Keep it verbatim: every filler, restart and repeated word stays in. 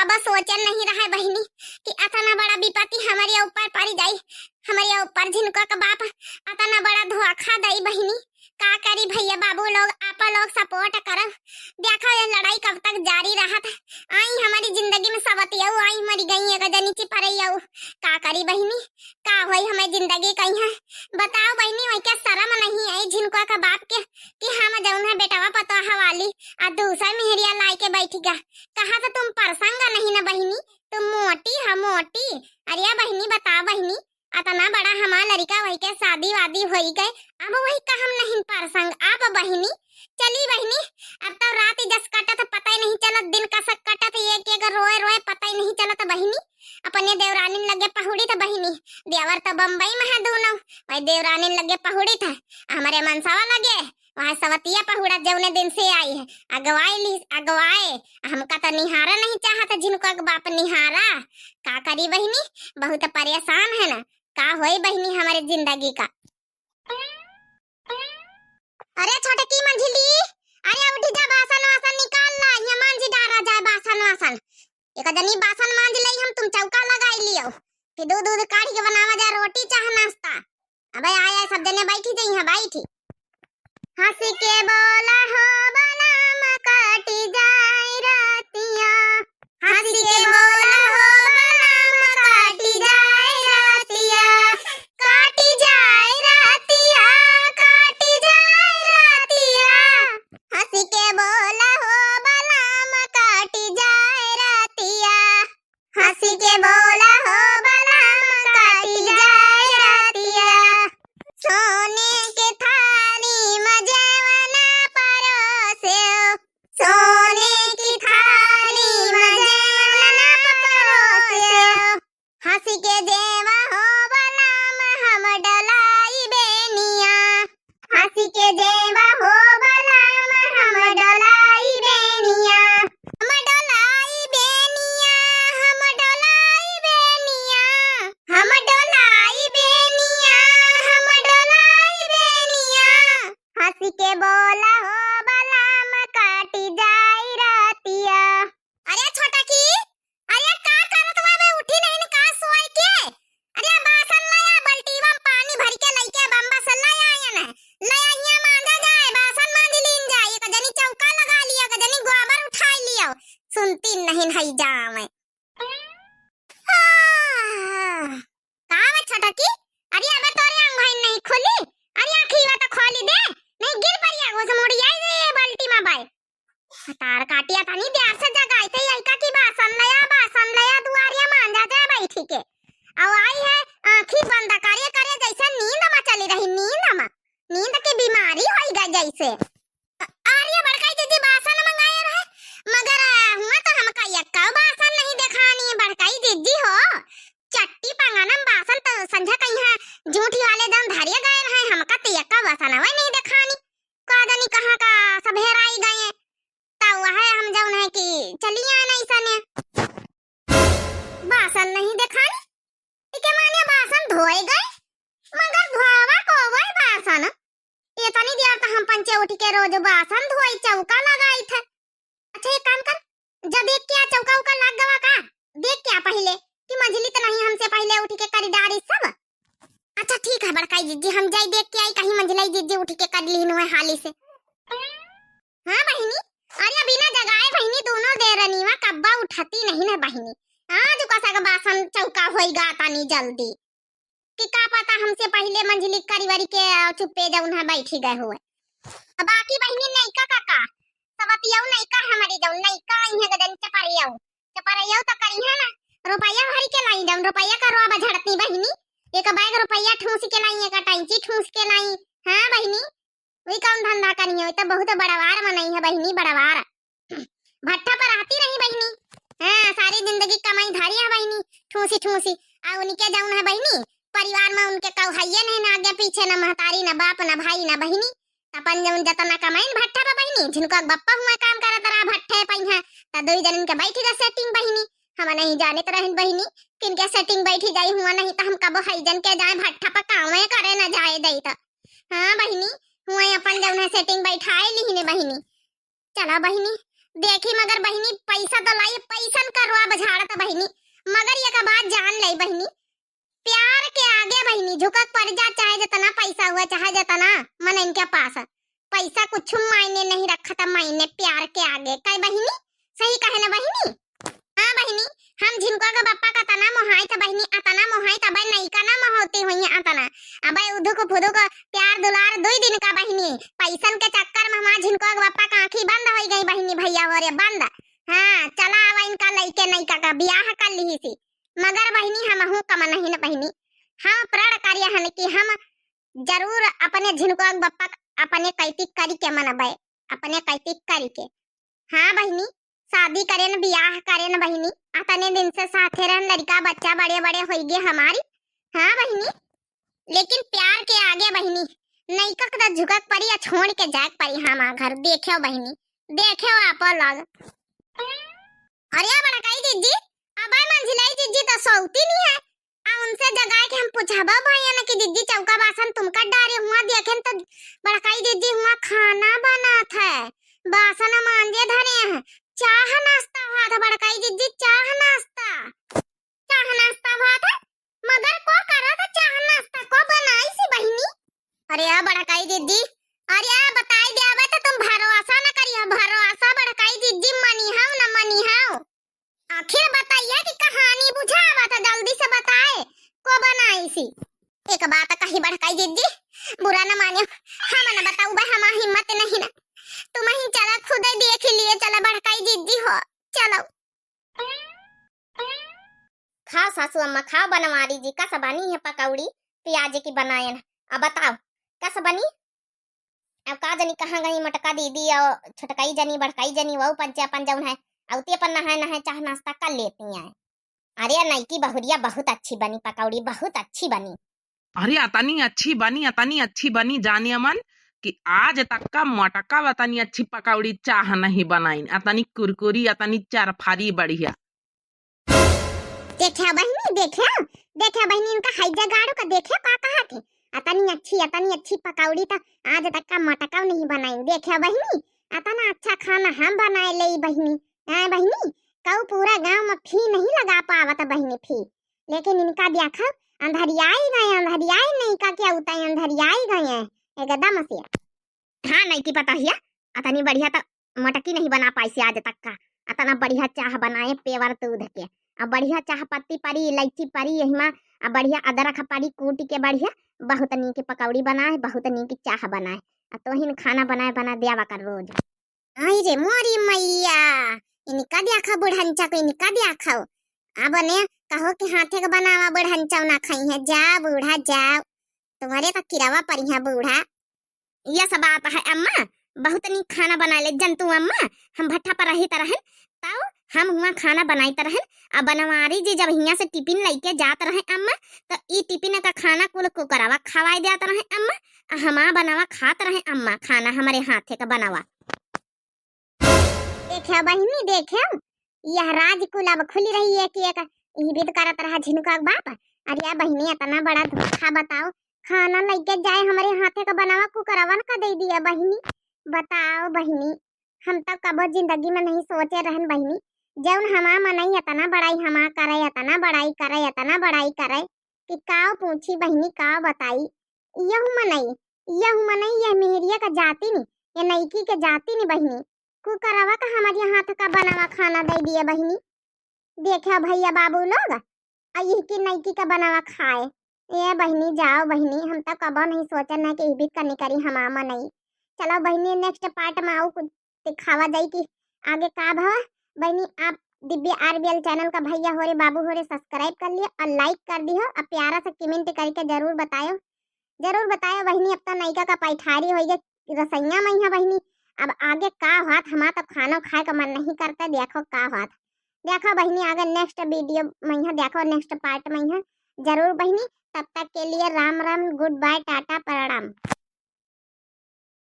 बस सोचन नहीं रहे बहिनी कि अतना बड़ा विपत्ति हमरे ऊपर पड़ जाई, हमरे ऊपर झिनका का बाप अतना बड़ा धोखा दई बहिनी। का करी भैया बाबू लोग, आप लोग support करब। देखो ये लड़ाई कब तक जारी रहत। आई हमारी जिंदगी में सवतियऊ आई मरी गई, एक जनी चिपरैयऊ। का करी बहिनी, का होई हमारी जिंदगी कहीं है? बताओ बहिनी, वही क्या शर्म नहीं आई झिनका का बाप के कि हम जौन है बेटवा पतोह वाली आ दूसर मेहरिया लाई के बैठ गया। कहा तो तुम परसंग नहीं ना बहिनी, तुम मोटी है मोटी। अरे बहिनी बताओ बहिनी, अतना बड़ा हमार लड़िका वही के शादी वादी होई गए, अब वही का हम नहीं परसंग। अब बहिनी चली बहिनी, अब तो रात जस कटत पता ही नहीं चलत, दिन कसक कटत, एक एक रोए रोए पता ही नहीं चलत बहिनी। अपने देवरानिन लगे पहुड़ी त बहिनी, देवर तो बम्बई में है दोनों, वही देवरानिन लगे पहुड़ी था, हमरे मनसावा लगे वहाँ सवतिया पहुड़ा जौने दिन से आई है, अगवाए ली, अगवाए। हमका तो निहारा नहीं चाहत, झिनका के बाप निहारा। का करी बहिनी, बहुत परेशान है ना, का होई बहिनी हमारे जिंदगी का। अरे छोटकी मंझली, अरे उठी जा, बासन वासन निकाल ला, ये मांजी डारा जाए बासन वासन। एक जनी बासन मांज ले, हम तुम चौका लगाई लियो, फिर दूध दूध काढ़ी के बनावा जा रोटी चाह नाश्ता। अबे आए आए सब जने बैठी जइहाँ, बैठी। हंस के बोला हो बलम काटी जाए रातिया, हंस के बोला हो बलम काटी जाए रातिया, काटी जाए रातिया, काटी जाए रातिया। हंस के बोला हो बलम काटी जाए रातिया, हंस के बोला हो बलम काटी जाए रातिया। सोने के थाली में जेवना परोसे, सोने की थाली में जेवना परोसे। हंस के जेवा हो बलम हम डोलाई बेनिया, हंस के जेवा हो बलम हम डोलाई बेनिया, हम डोलाई बेनिया, हम डोलाई बेनिया, हम डोलाई बेनिया, हम डोलाई बेनिया। हंस के बोला हो बलम काटी जाई रातिया। अरे छोटकी, अरे का करत बा बे, उठी नहीं न का सोए के? अरे बासन लाया, बल्टीवा में पानी भर के लइके बम्बा से ले आयन है, ले आइया मांजा जाए, बासन मांज लीन जाए, एक जनी चौका लगा लिया, एक जनी गोबर उठाई लियो, सुनती नहीं है जावे। आह, का बा छोटकी? अरे अबे तोरे आंग भइन नहीं खुली? अरे आँखी बा तो खोली दे, नहीं गिर पड़िया, उस मुड़िया ही ये बाल्टी में बाय। तार काटिया तनी देर से जगाई थे, यही का की बासन लया, बासन लया, दुआरिया मांजा जाए बैठी के। अब आई है आँखी बंद करे करे जैसे नींद में चली रही, नींद में, नींद की बीमारी होई गई जैसे। अरे बड़काई जिज्जी बासन मंगाए रहे, मगर हुआ तो हमका यक्का बासन नहीं देखानी। बड़काई जिज्जी हो, चट्टी पंगनम बासन तो संझा कहीं है, जूठी वाले जौन धरिया गए रहे, हमका तो यक्का बासन वही नहीं देखानी। का जानी कहाँ का सब हेराई गए, तो वह हम जौन है कि चली आए नहीं सने। बासन नहीं देखानी, इके माने बासन धोए गए, मगर धोवा को वही बासन। इतनी देर तो हम पंचे उठ के रोज बासन धोई, चौका लगाई थे। अच्छा एक काम कर, जा देख के आ चौका उका लाग गवा का, देख के आ पहिले कि मंझली तो नहीं हमसे पहिले उठ के करी डारी सब। अच्छा ठीक है बड़काई जिज्जी, हम जाई देख के आई कहीं मंझलाई जिज्जी उठ के कर लीन हुए हाली से। हाँ बहिनी, अरे बिना जगाए बहिनी दोनों देरनिया कब्बा उठती नहीं ना बहिनी। आज कसक बासन चौका होई गा तनी जल्दी। कि का पता हमसे पहिले मंझली करी वरी के, अ, चुप्पे जौन है बैठी गए हुए। अब बाकी बहिनी नैका का का, सवतियऊ नैका हमारी जौन नैका आई है गदन चपरियऊ, चपरियऊ तो करी है ना, रुपया भरी के लाई जौन रुपया का रोआ बझड़ती बहिनी, एक बैग रुपया ठूस के लाई, एक टैंची ठूस के लाई। हाँ बहिनी, वही कौन धंधा करी है, वही तो बहुत बड़वार मनई है बहिनी, बड़वार। भट्ठा पर रहती रही बहिनी। हाँ, सारी जिंदगी कमाई धारी है बहिनी, ठूसी ठूसी। आ उनके जौन है बहिनी, परिवार में उनके कऊ हइये नहीं, ना आगे पीछे, ना महतारी, ना बाप, ना भाई, ना बहिनी। अपन जौन जतना कमाइन भट्ठा पर बहिनी, जिनको बप्पा हुआ काम करत रहा भट्ठे पर है, त दुई जन के बैठी रह सेटिंग बहिनी। हम नहीं जानित रहन बहिनी, किनके सेटिंग बैठी जाई हुआ, नहीं त हम कबो हई जन के जाए भट्ठा पर कामे करे न जाए दई त। हाँ बहिनी, हुआ अपन जौन है सेटिंग बैठाए लिहिने बहिनी। चला बहिनी, देखी मगर बहिनी, पैसा तो लाई, पैसन करवा अब झाड़त बहिनी, मगर एक बात जान लई बहिनी, प्यार के आगे बहिनी झुकक पड़ जा, चाहे जितना पैसा हुआ, चाहे जितना मन इनके पास है, पैसा कुछ मायने नहीं रखता, मायने प्यार के आगे। कई बहिनी, सही कहे ना बहिनी? हाँ बहिनी, हम झिनकुआ के बप्पा का तना मोहाइत बहिनी, अतना मोहाइत, अबे नैका ना मोहौती हुई है अतना। अबे उधुक फुदुक प्यार दुलार दुई दिन का बहिनी, पैसन के चक्कर में हमार झिनकुआ के बप्पा का आँखी बंद होइ गई बहिनी, भैया हो रे बंद। हाँ, चला आवा इनका लइके नैका का बियाह कर लिहिसी। मगर बहिनी, हमहू कम नहीं न बहिनी, हम प्रण करे हन कि हम जरूर अपने झिनकुआ के बप्पा क अपने कैती करी के मनबे, अपने कैती करी के। हाँ बहिनी, शादी करेन, बियाह करेन बहिनी, अतने दिन से साथे रहन, लड़का बच्चा बड़े बड़े होइगे हमारी। हाँ बहिनी, लेकिन प्यार के आगे बहिनी, नैका क त झुकक परी या छोड़ के जाए के परी हमार घर। देख्यो बहिनी, देख्यो आपो लोग। अरे बड़काई जिज्जी, अबे मंझिलाई जिज्जी त सौती नहीं है। आ उनसे जगाए के हम पूछबो भैया न कि जिज्जी चौका बासन तुम कर डारे हुआ, देखेन त बड़काई जिज्जी हुआ खाना बनात है, बासन मांजे धरे हैं, चाह नाश्ता हुआ था बड़काई जिज्जी, चाह नाश्ता। चाह नाश्ता हुआ था, मगर को करा था चाह नाश्ता, को बनाई सी बहिनी? अरे आ बड़काई जिज्जी, अरे आ बताई दे, अबे तो तुम भरोसा न करियो, भरोसा बड़काई जिज्जी, मनी हाउ न मनी हाउ। आखिर बताइए कि कहानी बुझावा तो जल्दी से बताए, को बनाई सी? एक बात कही बड़काई जिज्जी, बुरा न मानियो, हम न बताऊ बे, हमार हिम्मत नहीं ना, तुम ही चला खुदे देख लिए, चला बड़काई जिज्जी हो, चलो। खाओ सासू अम्मा, खाओ बनवारी जी, कस बनी है पकौड़ी प्याज की बनायन। अब बताओ, कस बनी? अब का जनी कहाँ गई मोटका दीदी और छोटकाई जनी, बड़काई जनी, वहू पंचे अपन जौन है, अउती अपन नहाए नहाए चाह नाश्ता कर लेती हैं। अरे नैकी बहुरिया बहुत अच्छी बनी पकौड़ी, बहुत अच्छी बनी। अरे अतनी अच्छी बनी, अतनी अच्छी बनी जाने मन कि आज तक का मोटका अतनी अच्छी पकौड़ी चाह नहीं बनाइन, अतनी कुरकुरी, अतनी चरफरी बढ़िया। देख्या बहिनी, देख्या, देख्या बहिनी, इनका हैजा गाड़ो का देख्या का कहा थे, अतनी अच्छी, अतनी अच्छी पकौड़ी त आज तक का मोटका नहीं बनाइन। देख्या बहिनी, अतना अच्छा खाना हम बनाए लेई बहिनी। हाँ बहिनी, कऊ पूरा गाँव में फी नहीं लगा पावत बहिनी फी, लेकिन इनका देखा अंधरियाई गए, अंधरियाई नहीं का क्या उताई, अंधरियाई गए हैं एकदम से। हाँ नैकी पतोहिया, अतनी बढ़िया त मोटकी नहीं बना पाइसे आज तक का। अतना बढ़िया चाह बनाए पेवर दूध के, अब बढ़िया चाह पत्ती परी, इलायची परी यही मा, अब बढ़िया अदरक परी कूट के बढ़िया, बहुत नीक पकौड़ी बनाए, बहुत नीक चाह बनाए। अब तोहिन खाना बनाए बना देवा कर रोज। आई रे मोरी मैया, इनका देखा बुढ़ंचा को, इनका देखा। अब ने कहो कि हाथे के बनावा बुढ़ंचा ना खाई है, जा बूढ़ा जाओ, तुम्हारे तो किरावा परी है बूढ़ा। यस बात है अम्मा, बहुत नीक खाना बनाए ले जन तू अम्मा। हम भट्ठा पर रहित रहन, तब हम हुआ खाना बनाइत रहन। आ बनवारी जी जब हियाँ से टिफिन लइके जात रहे अम्मा, त ई टिफिन का खाना कुल कुकरवा खवाए जात रहे अम्मा। आ हमा बनावा खात रहे अम्मा खाना, हमरे हाथे का बनावा। देखे बहिनी, देखे, यह राजकुल अब खुली रही है कि एक इबित करत रहा झिनका के बाप। अरे या बहिनी, इतना बड़ा धोखा बताओ, खाना लइके जाए हमरे हाथे का बनावा कुकरवन का दे दिया बहिनी। बताओ बहिनी, हम तो कबो जिंदगी में नहीं सोचे रहन बहिनी, जौन हमा मनई इतना बड़ाई हमा करे, इतना बड़ाई करे, इतना बड़ाई करे कि काव पूछी बहिनी, काव बताई। यहू मनई, यहू मनई, यह मेहरिया का जाति नी, ये नईकी के जाति नी बहिनी। कुकरवा का हमारे हाथ का बनावा खाना दे दिए बहिनी। देखा भैया बाबू लोग, आ यह की नईकी का बनावा खाए। ए बहिनी, जाओ बहिनी, हम तो कबो नहीं सोचन है कि इबित कनी करी हमा मनई। चलो बहिनी, next part में आऊ कुछ दिखावा जाई कि आगे का भवा। बहिनी, आप दिव्य आरबीएल channel का भैया हो रे, बाबू हो रे, subscribe कर लियो और like कर दियो और प्यारा सा comment करके जरूर बतायो, जरूर बतायो बहिनी। अब तो नईका का पैठारी होई गे रसैया में है बहिनी, अब आगे का होत, हमार तो खानो खाए का मन नहीं करता। देखो का होत, देखो बहिनी, आगे next video में है, देखो next part में है जरूर बहिनी। तब तक के लिए राम राम, good bye, टाटा, प्रणाम।